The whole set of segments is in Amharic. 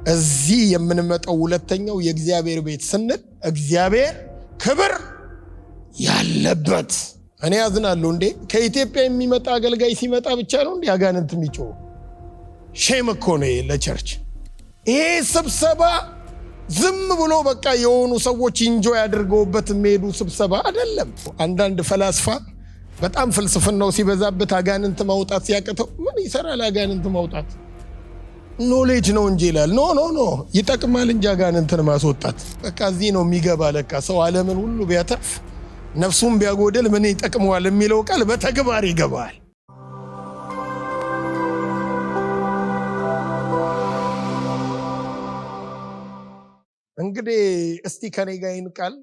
እዚህ የምንመጣው ሁለተኛው የእግዚአብሔር ቤት ስንል እግዚአብሔር ክብር ያለበት። እኔ አዝናለሁ እንዴ፣ ከኢትዮጵያ የሚመጣ አገልጋይ ሲመጣ ብቻ ነው እንዴ አጋንንት የሚጮህ? Shame እኮ ነው ለ church። ይሄ ስብሰባ ዝም ብሎ በቃ የሆኑ ሰዎች enjoy አድርገውበት የሚሄዱ ስብሰባ አይደለም። አንዳንድ ፈላስፋ በጣም ፍልስፍናው ሲበዛበት አጋንንት ማውጣት ሲያቅተው ምን ይሰራል አጋንንት ማውጣት knowledge ነው እንጂ ይላል። No, no, no፣ ይጠቅማል እንጂ አጋንንትን ማስወጣት። በቃ እዚህ ነው የሚገባ። ለካ ሰው ዓለምን ሁሉ ቢያተርፍ ነፍሱን ቢያጎድል ምን ይጠቅመዋል የሚለው ቃል በተግባር ይገባል። እንግዲህ እስቲ ከኔ ጋር ይህን ቃል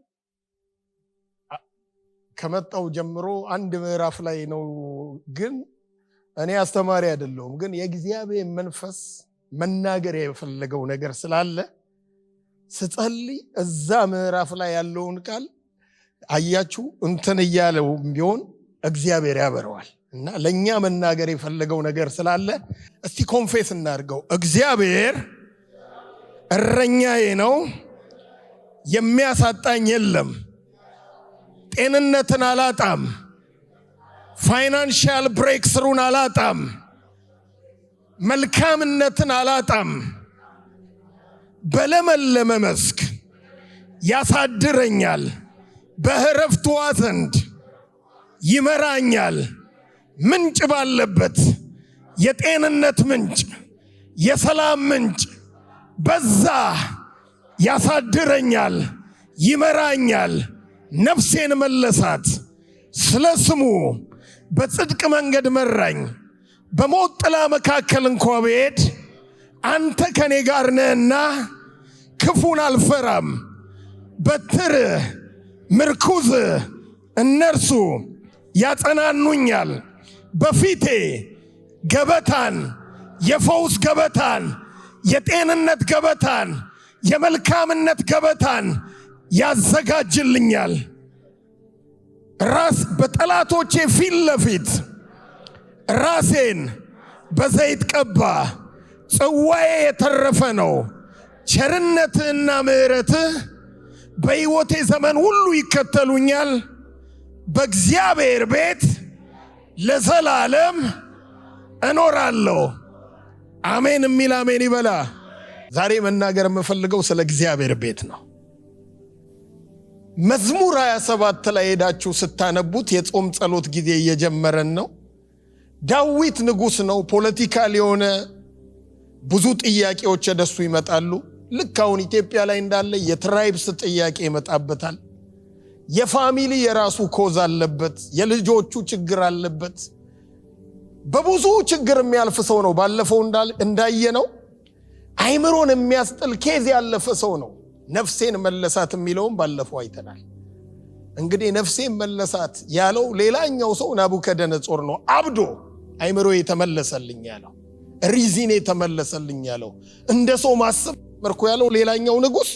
ከመጣው ጀምሮ አንድ ምዕራፍ ላይ ነው፣ ግን እኔ አስተማሪ አይደለሁም። ግን የእግዚአብሔር መንፈስ መናገር የፈለገው ነገር ስላለ ስጸልይ እዛ ምዕራፍ ላይ ያለውን ቃል አያችሁ እንትን እያለው ቢሆን እግዚአብሔር ያበረዋል እና ለእኛ መናገር የፈለገው ነገር ስላለ እስቲ confess እናድርገው። እግዚአብሔር እረኛዬ ነው፣ የሚያሳጣኝ የለም። ጤንነትን አላጣም። Financial breakthrough ን አላጣም። መልካምነትን አላጣም። በለመለመ መስክ ያሳድረኛል፣ በዕረፍት ውኃ ዘንድ ይመራኛል። ምንጭ ባለበት የጤንነት ምንጭ፣ የሰላም ምንጭ በዛ ያሳድረኛል፣ ይመራኛል። ነፍሴን መለሳት፣ ስለ ስሙ በጽድቅ መንገድ መራኝ። በሞት ጥላ መካከል እንኳ ብሄድ አንተ ከኔ ጋር ነህና ክፉን አልፈራም። በትርህ ምርኩዝህ እነርሱ ያጸናኑኛል። በፊቴ ገበታን፣ የፈውስ ገበታን፣ የጤንነት ገበታን፣ የመልካምነት ገበታን ያዘጋጅልኛል። ራስ በጠላቶቼ ፊት ለፊት ራሴን በዘይት ቀባ፣ ጽዋዬ የተረፈ ነው። ቸርነትህና ምሕረትህ በሕይወቴ ዘመን ሁሉ ይከተሉኛል። በእግዚአብሔር ቤት ለዘላለም እኖራለሁ። አሜን የሚል አሜን ይበላ። ዛሬ መናገር የምፈልገው ስለ እግዚአብሔር ቤት ነው። መዝሙር 27 ላይ ሄዳችሁ ስታነቡት የጾም ጸሎት ጊዜ እየጀመረን ነው። ዳዊት ንጉሥ ነው። Political የሆነ ብዙ ጥያቄዎች ወደሱ ይመጣሉ። ልክ አሁን ኢትዮጵያ ላይ እንዳለ የ tribes ጥያቄ ይመጣበታል። የ family የራሱ cause አለበት። የልጆቹ ችግር አለበት። በብዙ ችግር የሚያልፍ ሰው ነው። ባለፈው እንዳየነው አይምሮን የሚያስጥል case ያለፈ ሰው ነው። ነፍሴን መለሳት የሚለውም ባለፈው አይተናል። እንግዲህ ነፍሴን መለሳት ያለው ሌላኛው ሰው ናቡከደነጾር ነው። አብዶ አይምሮ የተመለሰልኝ ያለው፣ reason የተመለሰልኝ ያለው፣ እንደ ሰው ማሰብ መርኮ ያለው ሌላኛው ንጉሥ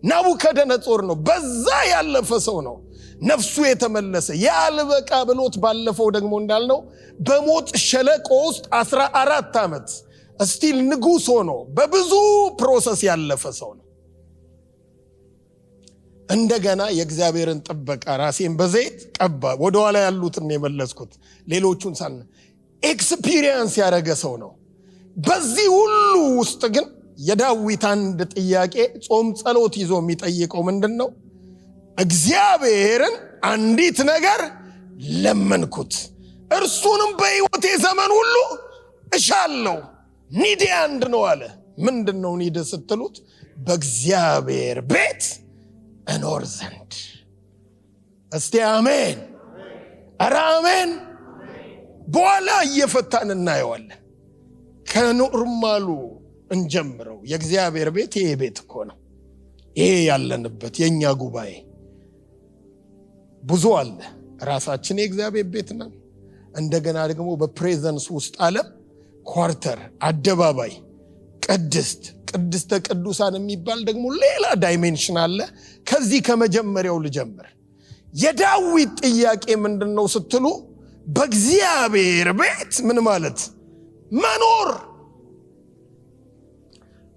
ናቡከደነጾር ነው። በዛ ያለፈ ሰው ነው። ነፍሱ የተመለሰ ያልበቃ ብሎት ባለፈው ደግሞ እንዳልነው በሞት ሸለቆ ውስጥ 14 ዓመት still ንጉሥ ሆኖ በብዙ process ያለፈ ሰው ነው። እንደገና የእግዚአብሔርን ጥበቃ ራሴን በዘይት ቀባ። ወደኋላ ያሉትን የመለስኩት ሌሎቹን ሳን experience ያደረገ ሰው ነው። በዚህ ሁሉ ውስጥ ግን የዳዊት አንድ ጥያቄ ጾም ጸሎት ይዞ የሚጠይቀው ምንድን ነው? እግዚአብሔርን አንዲት ነገር ለመንኩት፣ እርሱንም በሕይወቴ ዘመን ሁሉ እሻለሁ። Need ኤ አንድ ነው አለ። ምንድን ነው need ስትሉት፣ በእግዚአብሔር ቤት እኖር ዘንድ። እስቲ አሜን፣ ኧረ አሜን። በኋላ እየፈታን እናየዋለን። ከ normal ኡ እንጀምረው። የእግዚአብሔር ቤት ይሄ ቤት እኮ ነው። ይሄ ያለንበት የእኛ ጉባኤ ብዙ አለ። ራሳችን የእግዚአብሔር ቤት ነን። እንደገና ደግሞ በ presence ውስጥ ዓለም quarter፣ አደባባይ፣ ቅድስት፣ ቅድስተ ቅዱሳን የሚባል ደግሞ ሌላ dimension አለ። ከዚህ ከመጀመሪያው ልጀምር። የዳዊት ጥያቄ ምንድን ነው ስትሉ፣ በእግዚአብሔር ቤት ምን ማለት መኖር።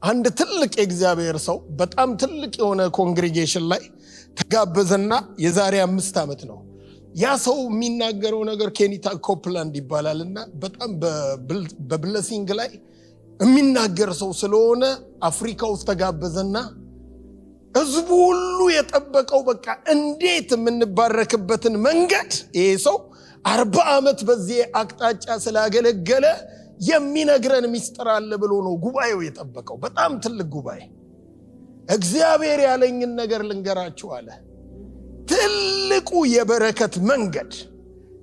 አንድ ትልቅ የእግዚአብሔር ሰው በጣም ትልቅ የሆነ congregation ላይ ተጋበዘና የዛሬ 5 ዓመት ነው። ያ ሰው የሚናገረው ነገር ኬኒታ ኮፕላንድ ይባላልና በጣም በ blessing ላይ የሚናገር ሰው ስለሆነ አፍሪካ ውስጥ ተጋበዘና ህዝቡ ሁሉ የጠበቀው በቃ እንዴት የምንባረክበትን መንገድ ይሄ ሰው 40 ዓመት በዚህ አቅጣጫ ስላገለገለ የሚነግረን ሚስጥር አለ ብሎ ነው ጉባኤው የጠበቀው። በጣም ትልቅ ጉባኤ። እግዚአብሔር ያለኝን ነገር ልንገራችሁ አለ። ትልቁ የበረከት መንገድ፣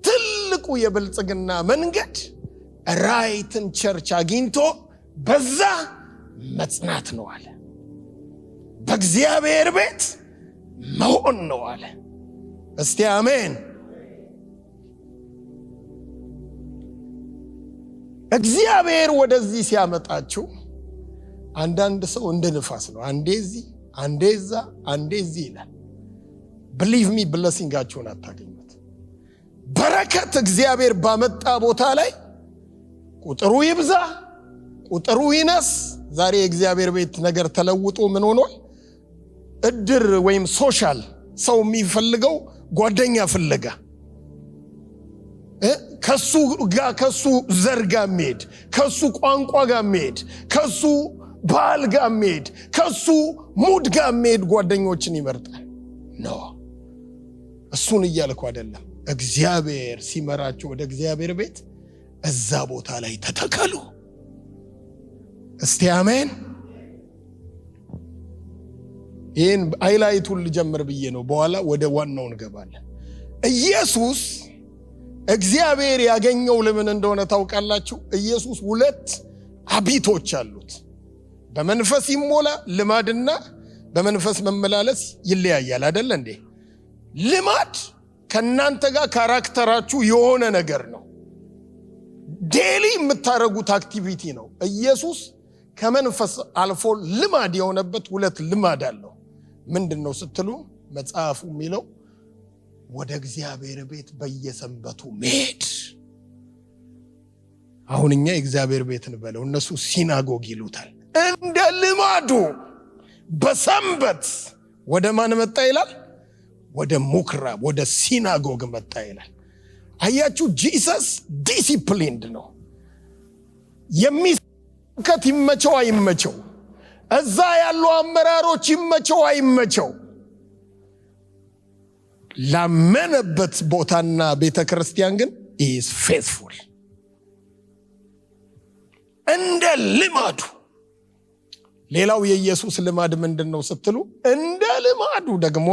ትልቁ የብልጽግና መንገድ right ን church አግኝቶ በዛ መጽናት ነው አለ። በእግዚአብሔር ቤት መሆን ነው አለ። እስቲ አሜን። እግዚአብሔር ወደዚህ ሲያመጣችሁ አንዳንድ ሰው እንደ ንፋስ ነው። አንዴ እዚህ፣ አንዴ እዛ፣ አንዴ እዚህ ይላል። Believe me፣ blessing ኣችሁን አታገኙት። በረከት እግዚአብሔር ባመጣ ቦታ ላይ ቁጥሩ ይብዛ ቁጥሩ ይነስ። ዛሬ የእግዚአብሔር ቤት ነገር ተለውጦ ምን ሆኗል? እድር ወይም social ሰው የሚፈልገው ጓደኛ ፍለጋ፣ ከሱ ጋር፣ ከሱ ዘር ጋር የሚሄድ፣ ከሱ ቋንቋ ጋር የሚሄድ፣ ከሱ ባህል ጋር የሚሄድ፣ ከሱ mood ጋር የሚሄድ ጓደኞችን ይመርጣል። No፣ እሱን እያልኩ አይደለም። እግዚአብሔር ሲመራችሁ ወደ እግዚአብሔር ቤት እዛ ቦታ ላይ ተተከሉ። እስቲ አሜን። ይህን highlight ኡን ልጀምር ብዬ ነው። በኋላ ወደ ዋናው እንገባለን። ኢየሱስ እግዚአብሔር ያገኘው ለምን እንደሆነ ታውቃላችሁ? ኢየሱስ ሁለት habit ኦች አሉት። በመንፈስ ይሞላ ልማድና በመንፈስ መመላለስ ይለያያል፣ አደለ እንዴ? ልማድ ከእናንተ ጋር character ኣችሁ የሆነ ነገር ነው። Daily የምታደርጉት activity ነው። ኢየሱስ ከመንፈስ አልፎ ልማድ የሆነበት ሁለት ልማድ አለው። ምንድን ነው ስትሉ መጽሐፉ የሚለው ወደ እግዚአብሔር ቤት በየሰንበቱ መሄድ። አሁን እኛ የእግዚአብሔር ቤት እንበለው፣ እነሱ synagogue ይሉታል። እንደ ልማዱ በሰንበት ወደ ማን መጣ ይላል? ወደ ምኩራብ፣ ወደ synagogue መጣ ይላል። አያችሁ፣ Jesus disciplined ነው። የሚሰብከት ይመቸው አይመቸው፣ እዛ ያሉ አመራሮች ይመቸው አይመቸው፣ ላመነበት ቦታና ቤተ ክርስቲያን ግን is faithful እንደ ልማዱ። ሌላው የኢየሱስ ልማድ ምንድን ነው ስትሉ፣ እንደ ልማዱ ደግሞ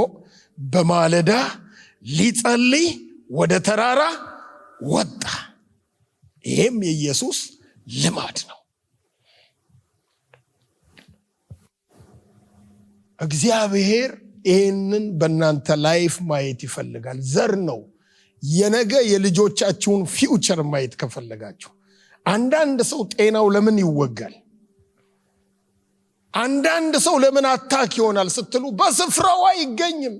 በማለዳ ሊጸልይ ወደ ተራራ ወጣ። ይሄም የኢየሱስ ልማድ ነው። እግዚአብሔር ይህንን በእናንተ life ማየት ይፈልጋል። ዘር ነው። የነገ የልጆቻችሁን future ማየት ከፈለጋችሁ፣ አንዳንድ ሰው ጤናው ለምን ይወጋል? አንዳንድ ሰው ለምን attack ይሆናል ስትሉ በስፍራው አይገኝም።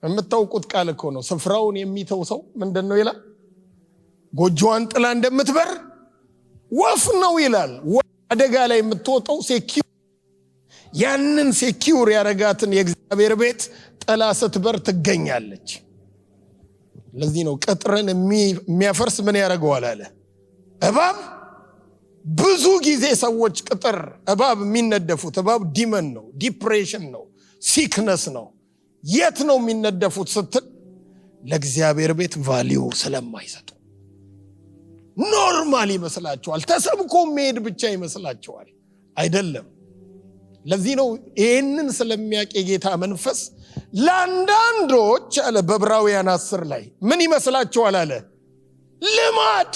የምታውቁት ቃል እኮ ነው። ስፍራውን የሚተው ሰው ምንድን ነው ይላል? ጎጆዋን ጥላ እንደምትበር ወፍ ነው ይላል። አደጋ ላይ የምትወጣው secure ያንን secure ያረጋትን የእግዚአብሔር ቤት ጥላ ስትበር ትገኛለች። ለዚህ ነው ቅጥርን የሚያፈርስ ምን ያደርገዋል አለ እባብ። ብዙ ጊዜ ሰዎች ቅጥር እባብ የሚነደፉት፣ እባብ demon ነው፣ depression ነው፣ sickness ነው። የት ነው የሚነደፉት ስትል ለእግዚአብሔር ቤት value ስለማይሰጡ normal ይመስላቸዋል። ተሰብኮ መሄድ ብቻ ይመስላቸዋል። አይደለም። ለዚህ ነው ይህንን ስለሚያውቅ የጌታ መንፈስ ለአንዳንዶች አለ በዕብራውያን 10 ላይ ምን ይመስላቸዋል አለ፣ ልማድ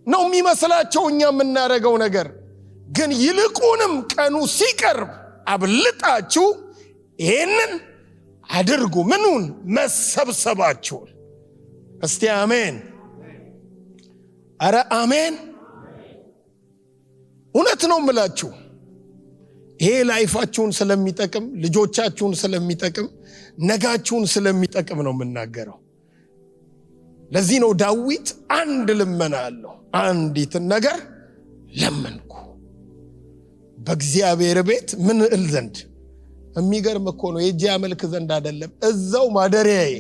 ነው የሚመስላቸው እኛ የምናደርገው ነገር ግን ይልቁንም ቀኑ ሲቀርብ አብልጣችሁ ይህንን አድርጉ። ምኑን? መሰብሰባችሁን። እስቲ አሜን። አረ አሜን። እውነት ነው የምላችሁ፣ ይሄ life ኣችሁን ስለሚጠቅም፣ ልጆቻችሁን ስለሚጠቅም፣ ነጋችሁን ስለሚጠቅም ነው የምናገረው። ለዚህ ነው ዳዊት አንድ ልመና አለው። አንዲትን ነገር ለመንኩ፣ በእግዚአብሔር ቤት ምን እል ዘንድ። የሚገርም እኮ ነው። የእጅ አመልክ ዘንድ አይደለም፣ እዛው ማደሪያዬ፣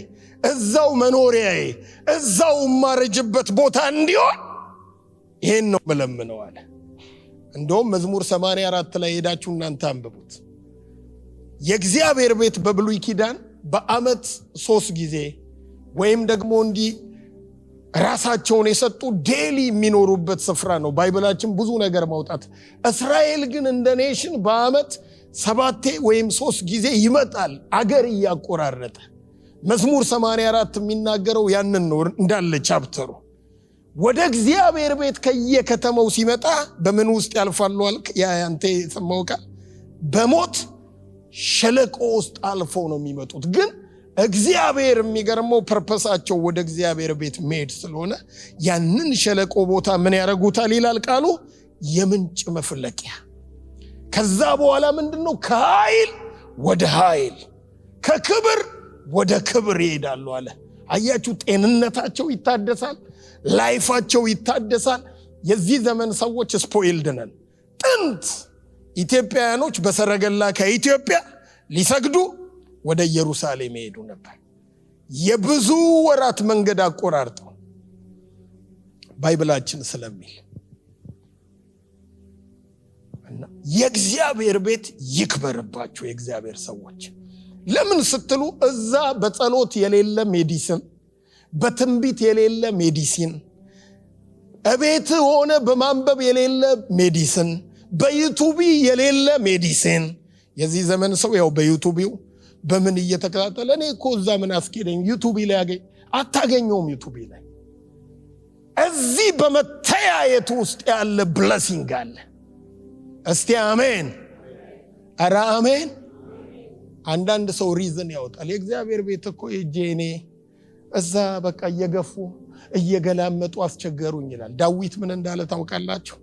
እዛው መኖሪያዬ፣ እዛው የማረጅበት ቦታ እንዲሆን ይሄን ነው የምለምነው አለ። እንደውም መዝሙር 84 ላይ ሄዳችሁ እናንተ አንብቡት። የእግዚአብሔር ቤት በብሉይ ኪዳን በዓመት 3 ጊዜ ወይም ደግሞ እንዲህ ራሳቸውን የሰጡ daily የሚኖሩበት ስፍራ ነው። Bible ኣችን ብዙ ነገር ማውጣት። እስራኤል ግን እንደ nation በዓመት 7 ወይም 3 ጊዜ ይመጣል አገር እያቆራረጠ። መዝሙር 84 የሚናገረው ያንን ነው እንዳለ chapter ኡ። ወደ እግዚአብሔር ቤት ከየከተማው ሲመጣ በምን ውስጥ ያልፋሉ አልክ? ያ ያንተ የሰማው ቃል በሞት ሸለቆ ውስጥ አልፈው ነው የሚመጡት። ግን እግዚአብሔር የሚገርመው purpose ኣቸው ወደ እግዚአብሔር ቤት መሄድ ስለሆነ ያንን ሸለቆ ቦታ ምን ያረጉታል ይላል ቃሉ? የምንጭ መፍለቂያ። ከዛ በኋላ ምንድነው? ከኃይል ወደ ኃይል፣ ከክብር ወደ ክብር ይሄዳሉ አለ። አያችሁ፣ ጤንነታቸው ይታደሳል፣ life ኣቸው ይታደሳል። የዚህ ዘመን ሰዎች spoiled ነን። ጥንት ኢትዮጵያውያኖች በሰረገላ ከኢትዮጵያ ሊሰግዱ ወደ ኢየሩሳሌም ይሄዱ ነበር። የብዙ ወራት መንገድ አቆራርጠው Bible ኣችን ስለሚል። እና የእግዚአብሔር ቤት ይክበርባችሁ የእግዚአብሔር ሰዎች። ለምን ስትሉ እዛ በጸሎት የሌለ medicine፣ በትንቢት የሌለ medicine፣ እቤት ሆነ በማንበብ የሌለ medicine፣ በ YouTube የሌለ medicine። የዚህ ዘመን ሰው ያው በ YouTube ው በምን እየተከታተለ፣ እኔ እኮ እዛ ምን አስኬደኝ YouTube ላይ ያገኝ አታገኘውም። YouTube ላይ እዚህ በመተያየት ውስጥ ያለ blessing አለ። እስቲ አሜን፣ ኧረ አሜን። አንዳንድ ሰው reason ያወጣል። የእግዚአብሔር ቤት እኮ ሄጄ እኔ እዛ በቃ እየገፉ እየገላመጡ አስቸገሩኝ ይላል። ዳዊት ምን እንዳለ ታውቃላችሁ?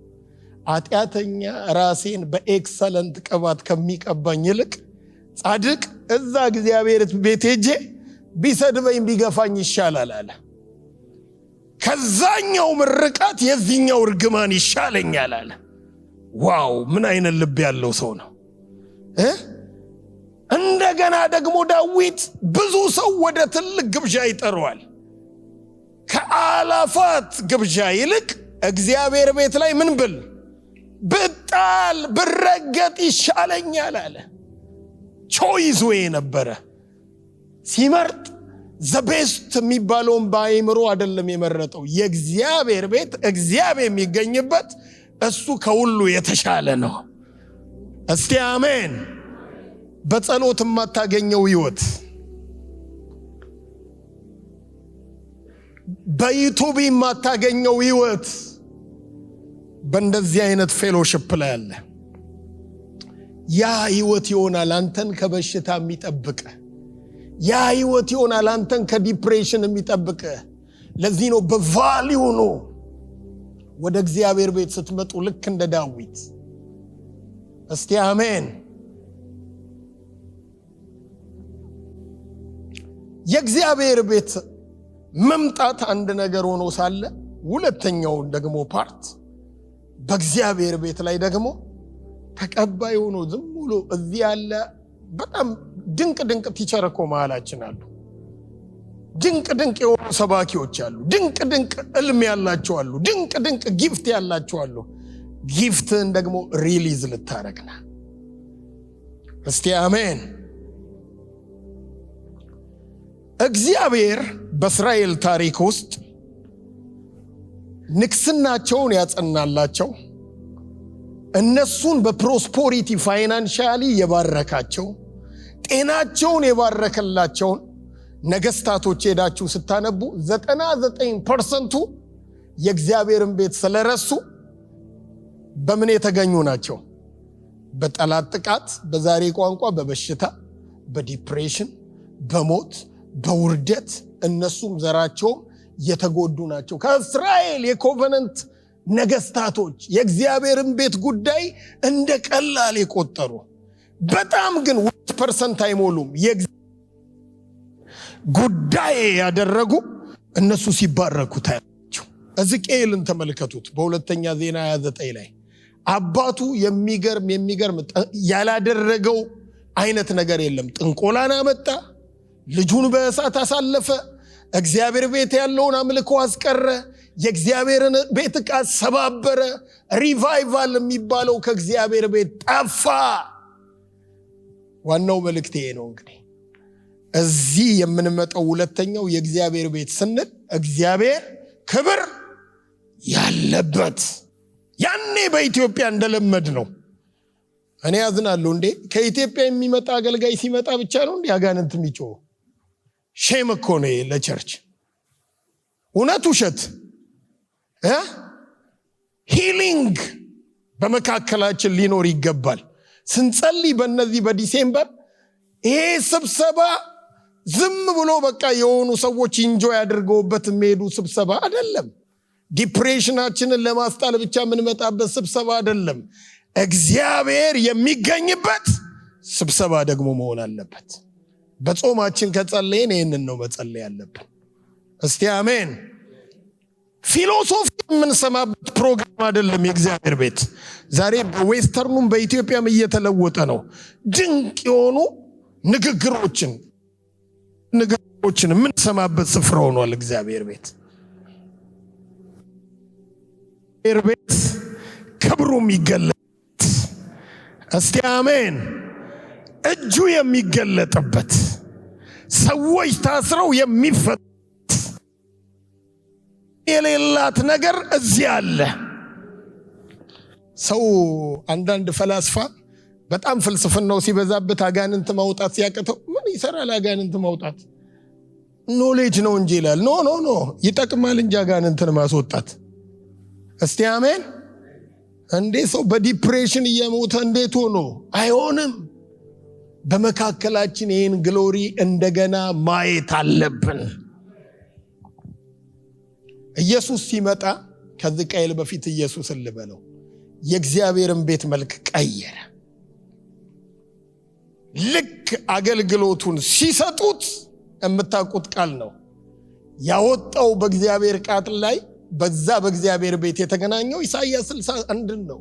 ኃጢአተኛ ራሴን በ excellent ቅባት ከሚቀባኝ ይልቅ ጻድቅ እዛ እግዚአብሔር ቤት ሄጄ ቢሰድበኝ ቢገፋኝ ይሻላል አለ። ከዛኛው ምርቃት የዚህኛው እርግማን ይሻለኛል አለ። Wow፣ ምን አይነት ልብ ያለው ሰው ነው እ? እንደገና ደግሞ ዳዊት ብዙ ሰው ወደ ትልቅ ግብዣ ይጠራዋል። ከአላፋት ግብዣ ይልቅ እግዚአብሔር ቤት ላይ ምን ብል ብጣል ብረገጥ ይሻለኛል አለ። Choice ወይ ነበረ። ሲመርጥ the best የሚባለውን በአይምሮ አይደለም የመረጠው። የእግዚአብሔር ቤት፣ እግዚአብሔር የሚገኝበት እሱ ከሁሉ የተሻለ ነው። እስቲ አሜን። በጸሎት የማታገኘው ህይወት፣ በ YouTube የማታገኘው ህይወት በእንደዚህ አይነት fellowship ላይ አለ። ያ ህይወት ይሆናል አንተን ከበሽታ የሚጠብቅ። ያ ህይወት ይሆናል አንተን ከ depression የሚጠብቅ። ለዚህ ነው በ value ነው ወደ እግዚአብሔር ቤት ስትመጡ ልክ እንደ ዳዊት። እስቲ አሜን። የእግዚአብሔር ቤት መምጣት አንድ ነገር ሆኖ ሳለ ሁለተኛው ደግሞ part በእግዚአብሔር ቤት ላይ ደግሞ ተቀባይ ሆኖ ዝም ብሎ እዚህ ያለ በጣም ድንቅ ድንቅ teacher እኮ መሃላችን አሉ። ድንቅ ድንቅ የሆኑ ሰባኪዎች አሉ። ድንቅ ድንቅ እልም ያላቸው አሉ። ድንቅ ድንቅ gift ያላቸው አሉ። Gift ን ደግሞ release ልታረግና እስቲ አሜን። እግዚአብሔር በእስራኤል ታሪክ ውስጥ ንግስናቸውን ያጸናላቸው፣ እነሱን በ prosperity financially የባረካቸው፣ ጤናቸውን የባረከላቸውን ነገስታቶች ሄዳችሁ ስታነቡ 99% የእግዚአብሔርን ቤት ስለረሱ በምን የተገኙ ናቸው? በጠላት ጥቃት፣ በዛሬ ቋንቋ በበሽታ፣ በ depression፣ በሞት፣ በውርደት እነሱም ዘራቸውም የተጎዱ ናቸው። ከእስራኤል የ covenant ነገስታቶች የእግዚአብሔርን ቤት ጉዳይ እንደ ቀላል የቆጠሩ በጣም ግን 2% አይሞሉም ጉዳይ ያደረጉ እነሱ ሲባረኩ ታያላችሁ። ሕዝቅኤልን ተመልከቱት በሁለተኛ ዜና 29 ላይ አባቱ የሚገርም የሚገርም ያላደረገው አይነት ነገር የለም። ጥንቆላን አመጣ፣ ልጁን በእሳት አሳለፈ፣ እግዚአብሔር ቤት ያለውን አምልኮ አስቀረ፣ የእግዚአብሔርን ቤት ዕቃ ሰባበረ። Revival የሚባለው ከእግዚአብሔር ቤት ጠፋ። ዋናው መልእክት ይሄ ነው። እንግዲህ እዚህ የምንመጣው ሁለተኛው የእግዚአብሔር ቤት ስንል እግዚአብሔር ክብር ያለበት፣ ያኔ በኢትዮጵያ እንደለመድነው። እኔ ያዝናለሁ እንዴ፣ ከኢትዮጵያ የሚመጣ አገልጋይ ሲመጣ ብቻ ነው እንዴ አጋንንት የሚጮህ? Shame እኮ ነው ለ church። እውነት ውሸት? Healing በመካከላችን ሊኖር ይገባል። ስንጸልይ በእነዚህ በ December ይሄ ስብሰባ ዝም ብሎ በቃ የሆኑ ሰዎች enjoy አድርገውበት የሚሄዱ ስብሰባ አይደለም። Depression ኣችንን ለማስጣል ብቻ የምንመጣበት ስብሰባ አይደለም። እግዚአብሔር የሚገኝበት ስብሰባ ደግሞ መሆን አለበት። በጾማችን ከጸለይን ይህንን ነው መጸለይ ያለብን። እስቲ አሜን። Philosophy የምንሰማበት ፕሮግራም አይደለም የእግዚአብሔር ቤት። ዛሬ በ western ኑም በኢትዮጵያም እየተለወጠ ነው። ድንቅ የሆኑ ንግግሮችን የምንሰማበት ስፍራ ሆኗል እግዚአብሔር ቤት። እግዚአብሔር ቤት ክብሩ የሚገለጥ፣ እስቲ አሜን፣ እጁ የሚገለጥበት፣ ሰዎች ታስረው የሚፈቱበት፣ የሌላት ነገር እዚህ አለ። ሰው አንዳንድ ፈላስፋ በጣም ፍልስፍናው ሲበዛበት አጋንንት ማውጣት ሲያቅተው ምን ይሰራል አጋንንት ማውጣት፣ knowledge ነው እንጂ ይላል። No, no, no፣ ይጠቅማል እንጂ አጋንንትን ማስወጣት። እስቲ አሜን። እንዴ፣ ሰው በ depression እየሞተ እንዴት ሆኖ አይሆንም? በመካከላችን ይህን glory እንደገና ማየት አለብን። ኢየሱስ ሲመጣ፣ ከሕዝቅኤል በፊት ኢየሱስን ልበለው፣ የእግዚአብሔርን ቤት መልክ ቀየረ። ልክ አገልግሎቱን ሲሰጡት የምታውቁት ቃል ነው ያወጣው። በእግዚአብሔር ቃል ላይ በዛ በእግዚአብሔር ቤት የተገናኘው ኢሳይያስ 61ን ነው።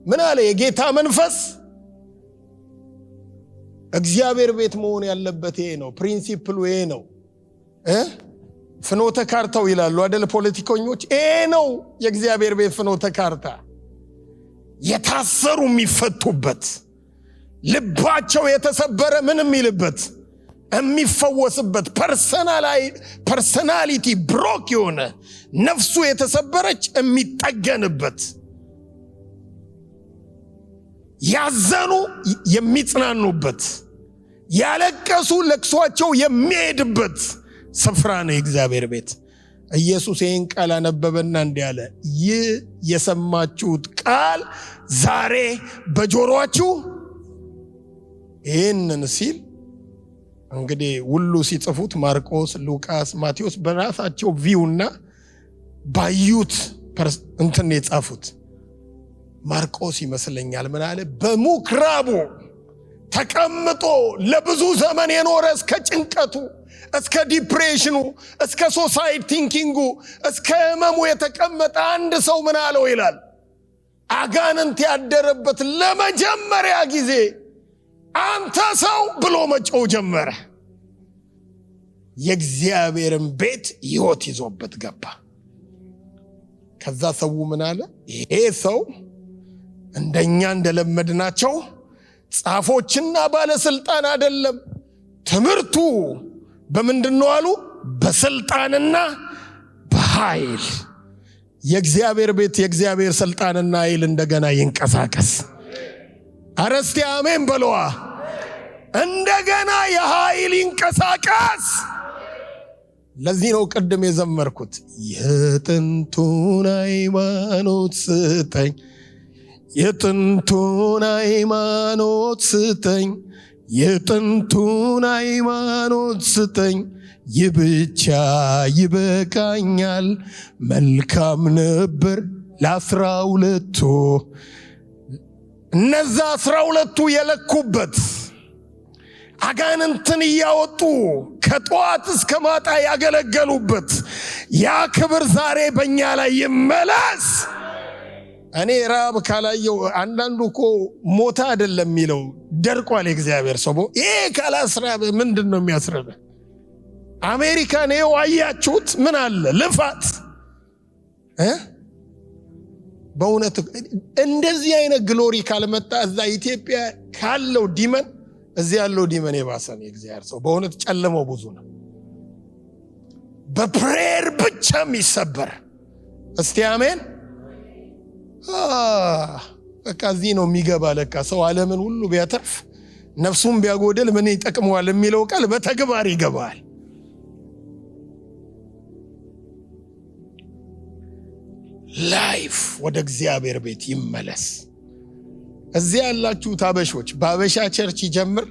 ምን አለ? የጌታ መንፈስ፣ እግዚአብሔር ቤት መሆን ያለበት ይሄ ነው። Principle ኡ ይሄ ነው። ፍኖተ ካርታው ይላሉ አደለ ፖለቲከኞች? ይሄ ነው የእግዚአብሔር ቤት ፍኖተ ካርታ። የታሰሩ የሚፈቱበት፣ ልባቸው የተሰበረ ምን የሚልበት፣ የሚፈወስበት፣ personality broke የሆነ፣ ነፍሱ የተሰበረች የሚጠገንበት፣ ያዘኑ የሚጽናኑበት፣ ያለቀሱ ለቅሷቸው የሚሄድበት ስፍራ ነው የእግዚአብሔር ቤት። ኢየሱስ ይህን ቃል አነበበና እንዲህ አለ፣ ይህ የሰማችሁት ቃል ዛሬ በጆሮአችሁ። ይህንን ሲል እንግዲህ ሁሉ ሲጽፉት ማርቆስ፣ ሉቃስ፣ ማቴዎስ በራሳቸው view ና ባዩት እንትን የጻፉት። ማርቆስ ይመስለኛል ምን አለ? በምኩራቡ ተቀምጦ ለብዙ ዘመን የኖረ፣ እስከ ጭንቀቱ፣ እስከ depression ኑ፣ እስከ suicide thinking ኡ፣ እስከ ህመሙ የተቀመጠ አንድ ሰው ምን አለው ይላል። አጋንንት ያደረበት ለመጀመሪያ ጊዜ አንተ ሰው ብሎ መጮህ ጀመረ። የእግዚአብሔርን ቤት ሕይወት ይዞበት ገባ። ከዛ ሰው ምን አለ? ይሄ ሰው እንደኛ እንደለመድናቸው ጻፎችና ባለስልጣን አይደለም። ትምህርቱ በምንድን ነው አሉ? በስልጣንና በኃይል። የእግዚአብሔር ቤት የእግዚአብሔር ስልጣንና ኃይል እንደገና ይንቀሳቀስ። አረ እስቲ አሜን በለዋ። እንደገና የኃይል ይንቀሳቀስ። ለዚህ ነው ቅድም የዘመርኩት፣ የጥንቱን ሃይማኖት ስጠኝ፣ የጥንቱን ሃይማኖት ስጠኝ፣ የጥንቱን ሃይማኖት ስጠኝ፣ ይህ ብቻ ይበቃኛል። መልካም ነበር ለ12ቱ፣ እነዛ 12ቱ የለኩበት፣ አጋንንትን እያወጡ ከጠዋት እስከ ማታ ያገለገሉበት ያ ክብር ዛሬ በእኛ ላይ ይመለስ። እኔ ራብ ካላየው፣ አንዳንዱ እኮ ሞታ አይደለም የሚለው፣ ደርቋል። የእግዚአብሔር ሰው፣ ይሄ ካላስራበ ምንድን ነው የሚያስርበ? አሜሪካን ይኸው አያችሁት? ምን አለ ልፋት እ? በእውነት እንደዚህ አይነት glory ካልመጣ እዛ ኢትዮጵያ ካለው demon እዚህ ያለው demon የባሰ ነው። የእግዚአብሔር ሰው፣ በእውነት ጨለመው ብዙ ነው። በ prayer ብቻ የሚሰበር፣ እስቲ አሜን። በቃ እዚህ ነው የሚገባ። ለካ ሰው ዓለምን ሁሉ ቢያተርፍ ነፍሱን ቢያጎድል ምን ይጠቅመዋል የሚለው ቃል በተግባር ይገባል። Life ወደ እግዚአብሔር ቤት ይመለስ። እዚህ ያላችሁት አበሾች በአበሻ church ይጀምር።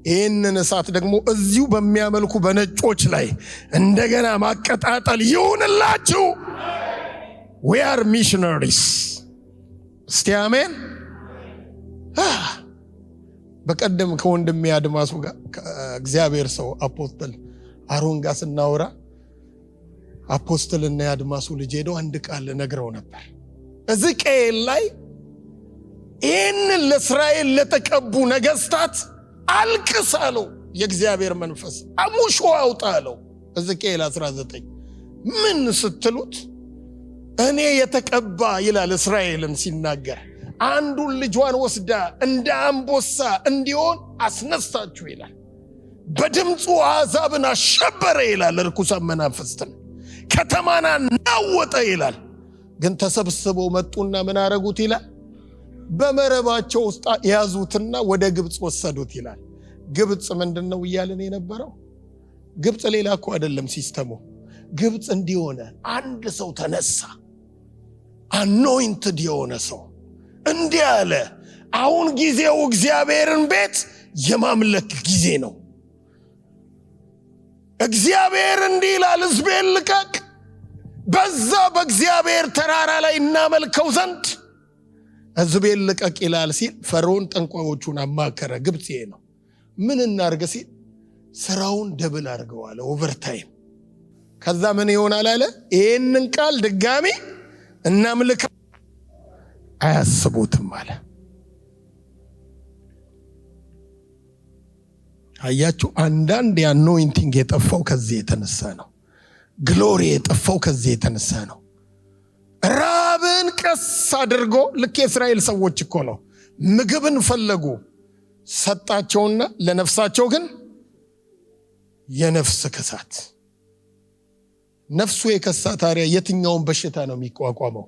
ይህንን እሳት ደግሞ እዚሁ በሚያመልኩ በነጮች ላይ እንደገና ማቀጣጠል ይሁንላችሁ። We are missionaries። እስቲ አሜን። በቀደም ከወንድሜ አድማሱ ጋር፣ እግዚአብሔር ሰው Apostle አሮን ጋር ስናወራ Apostle ና የአድማሱ ልጅ ሄደው አንድ ቃል ነግረው ነበር። ሕዝቅኤል ላይ ይህንን ለእስራኤል ለተቀቡ ነገስታት አልቅስ አለው። የእግዚአብሔር መንፈስ አሙሾ አውጣ አለው። ሕዝቅኤል 19 ምን ስትሉት፣ እኔ የተቀባ ይላል እስራኤልን ሲናገር፣ አንዱን ልጇን ወስዳ እንደ አንበሳ እንዲሆን አስነሳችሁ ይላል። በድምፁ አሕዛብን አሸበረ ይላል። ርኩሳን መናፍስትን ከተማን አናወጠ ይላል። ግን ተሰብስበው መጡና ምን አረጉት ይላል? በመረባቸው ውስጥ ያዙትና ወደ ግብፅ ወሰዱት ይላል። ግብፅ ምንድን ነው እያልን የነበረው? ግብፅ ሌላ እኮ አይደለም system ኡ። ግብፅ እንዲሆነ አንድ ሰው ተነሳ፣ anointed የሆነ ሰው እንዲህ አለ፣ አሁን ጊዜው እግዚአብሔርን ቤት የማምለክ ጊዜ ነው። እግዚአብሔር እንዲህ ይላል፣ ሕዝቤን ልቀቅ፣ በዛ በእግዚአብሔር ተራራ ላይ እናመልከው ዘንድ ሕዝቤን ልቀቅ ይላል ሲል ፈርዖን ጠንቋዮቹን አማከረ። ግብፅ ይሄ ነው። ምን እናርግ ሲል ስራውን double አድርገዋል፣ overtime። ከዛ ምን ይሆናል አለ፣ ይህንን ቃል ድጋሚ እናምልክ አያስቡትም አለ። አያችሁ፣ አንዳንድ የ anointing የጠፋው ከዚህ የተነሳ ነው። Glory የጠፋው ከዚህ የተነሳ ነው። ራብን ቀስ አድርጎ፣ ልክ የእስራኤል ሰዎች እኮ ነው፣ ምግብን ፈለጉ፣ ሰጣቸውና ለነፍሳቸው ግን የነፍስ ክሳት። ነፍሱ የከሳ ታዲያ የትኛውን በሽታ ነው የሚቋቋመው?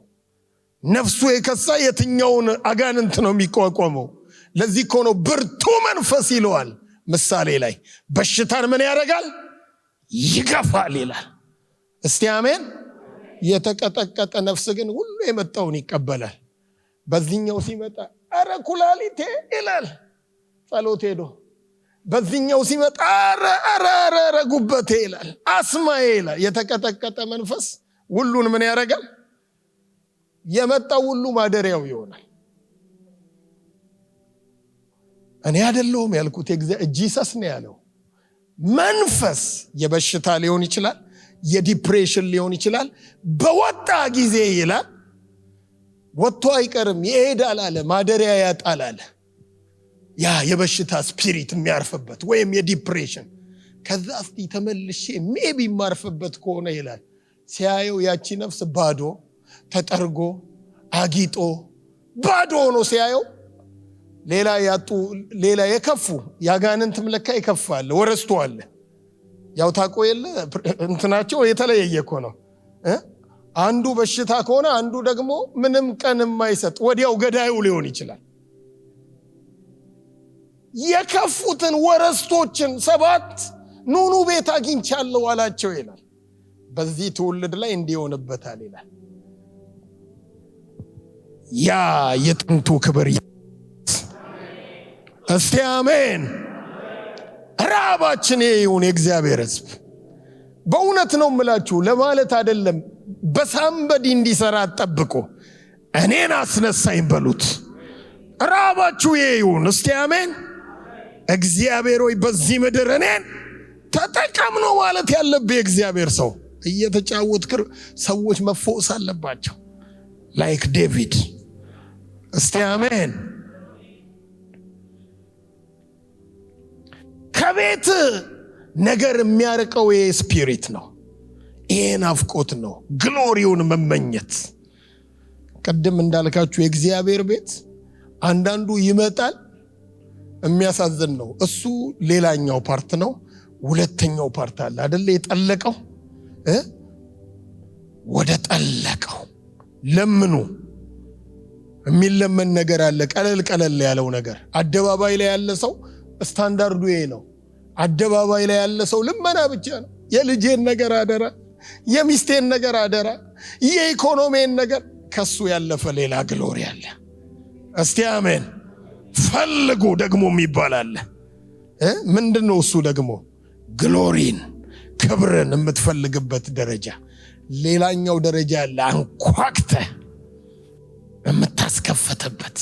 ነፍሱ የከሳ የትኛውን አጋንንት ነው የሚቋቋመው? ለዚህ እኮ ነው ብርቱ መንፈስ ይለዋል ምሳሌ ላይ። በሽታን ምን ያደርጋል? ይገፋል ይላል። እስቲ አሜን። የተቀጠቀጠ ነፍስ ግን ሁሉ የመጣውን ይቀበላል። በዚህኛው ሲመጣ አረ ኩላሊቴ ይላል ጸሎት ሄዶ፣ በዚህኛው ሲመጣ አረ አረ አረ አረ ጉበቴ ይላል፣ አስማዬ ይላል። የተቀጠቀጠ መንፈስ ሁሉን ምን ያደርጋል? የመጣው ሁሉ ማደሪያው ይሆናል። እኔ አይደለሁም ያልኩት፣ Jesus ነው ያለው። መንፈስ የበሽታ ሊሆን ይችላል፣ የ depression ሊሆን ይችላል። በወጣ ጊዜ ይላል፣ ወጥቶ አይቀርም ይሄዳል አለ፣ ማደሪያ ያጣል አለ። ያ የበሽታ spirit የሚያርፍበት ወይም የ depression፣ ከዛ እስቲ ተመልሼ maybe የማርፍበት ከሆነ ይላል። ሲያየው ያቺ ነፍስ ባዶ ተጠርጎ አጊጦ ባዶ ሆኖ ሲያየው ሌላ ያጡ፣ ሌላ የከፉ የአጋንንትም ለካ የከፋ አለ፣ ወረስቶ አለ። ያው ታቆ የለ እንትናቸው የተለየየ እኮ ነው። አንዱ በሽታ ከሆነ አንዱ ደግሞ ምንም ቀን የማይሰጥ ወዲያው ገዳዩ ሊሆን ይችላል። የከፉትን ወረስቶችን ሰባት ኑኑ ቤት አግኝቻለሁ አላቸው ይላል። በዚህ ትውልድ ላይ እንዲሆንበታል ይላል። ያ የጥንቱ ክብር፣ እስቲ አሜን። ራባችን ይሁን የእግዚአብሔር ሕዝብ። በእውነት ነው የምላችሁ፣ ለማለት አይደለም። በ somebody እንዲሰራ አትጠብቁ። እኔን አስነሳኝ በሉት። ራባችሁ ይሁን። እስቲ አሜን። እግዚአብሔር ሆይ በዚህ ምድር እኔን ተጠቀም ነው ማለት ያለብህ። የእግዚአብሔር ሰው፣ እየተጫወትክ ሰዎች መፈወስ አለባቸው። Like David. እስቲ አሜን። ከቤት ነገር የሚያርቀው ይሄ spirit ነው። ይሄ ናፍቆት ነው፣ glory ውን መመኘት። ቅድም እንዳልካችሁ የእግዚአብሔር ቤት አንዳንዱ ይመጣል፣ የሚያሳዝን ነው። እሱ ሌላኛው part ነው። ሁለተኛው part አለ አደለ? የጠለቀው ወደ ጠለቀው ለምኑ። የሚለመን ነገር አለ። ቀለል ቀለል ያለው ነገር አደባባይ ላይ ያለ ሰው ስታንዳርዱ ይሄ ነው። አደባባይ ላይ ያለ ሰው ልመና ብቻ ነው። የልጄን ነገር አደራ፣ የሚስቴን ነገር አደራ፣ የኢኮኖሚን ነገር። ከሱ ያለፈ ሌላ glory አለ። እስቲ አሜን። ፈልጉ ደግሞ የሚባል አለ። ምንድን ነው እሱ ደግሞ? Glory ን ክብርን የምትፈልግበት ደረጃ። ሌላኛው ደረጃ አለ፣ አንኳክተህ የምታስከፍትበት።